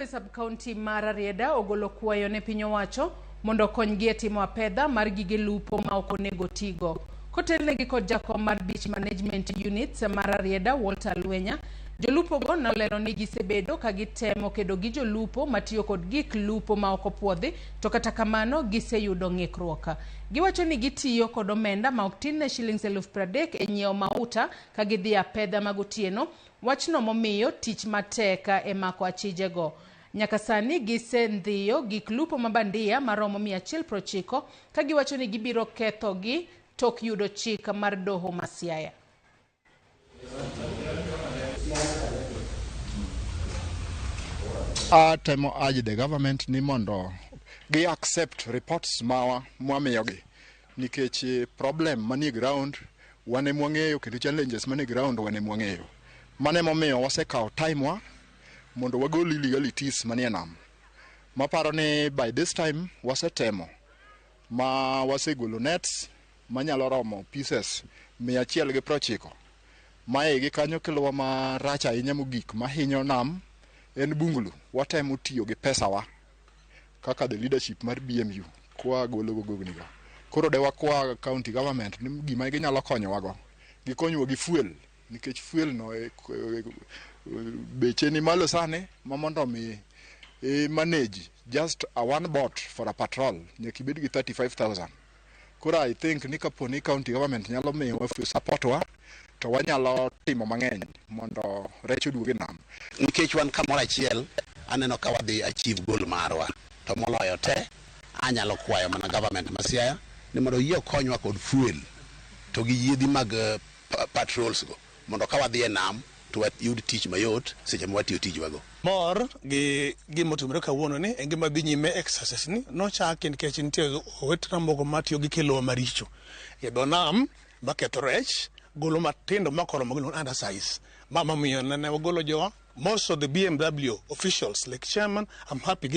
E sub-county mar Rarieda ogolo kwayo ne piny owacho mondo okonygi e timo apedha mar gige lupo ma ok onego tigo. Kotelnegi kod jakom mar Beach Management Units mar Rarieda Walter Lwenya, jolupogo nolero ni gisebedo ka gitemo kedo gi jolupo matiyo kod gik lupo ma ok opuodhi to kata kamano giseyudo ng'ikruok. Giwacho ni gitiyo kod omenda ma ok tin ne shillings 30,000 e nyiewo mauta ka gidhi apedha mag otieno. Wachno momiyo tich matek e mako achijego. Nyaka sani gisendhiyo gik lupo ma bandia maromo 190 ka giwacho ni gibiro kethogi tok yudo chik mar doho ma Siaya. Atemo urge the government ni mondo gi accept reports mawa mwamiyogi nikech problem manie ground wan ema wang'eyo kendo challenges manie ground wan ema wang'eyo. Mano emomiyo wasekawo time wa mondo wagol illegalities manie nam. Maparo ni by this time wasetemo ma wasegolo nets manyalo romo pieces 190. Mae gi kanyo kelowa marach ahinya mogik mahinyo nam en bunglu. Watemo tiyo gi pesawa kaka the leadership mar BMU kwa golo go gogni go. Koro de wakwa county government ni gima ginyalo konyowago, gikonywa gi fuel nikech fuel no beche ni malo sani ma mondo mi i manage just a one boat for a patrol nyaka ibed gi 35,000. Koro I think ni kapo ni county government nyalo miyowa support wa to wanyalo timo mang'eny mondo rech oduog e nam. Nikech wan kamoro achiel, aneno ka wadhi achieve goal marwa. To moloyo te, anyalo kwayo mana government ma Siaya ni mondo oyie okonywa kod fuel to gi yiedhi mag patrols go mondo ka wadhi e nam to wayud tich mayot seche ma watiyo tijwa go. Mor gi gima otimore kawuono ni en gima dhi nyime exercise ni nochaki nikech nitie owetena moko matiyo gi kilowa maricho e dho nam maketho rech golo matindo makoromo giluongo ni undersize. Ma momiyo nene wagolo jowa most of the BMW officials like chairman I'm happy.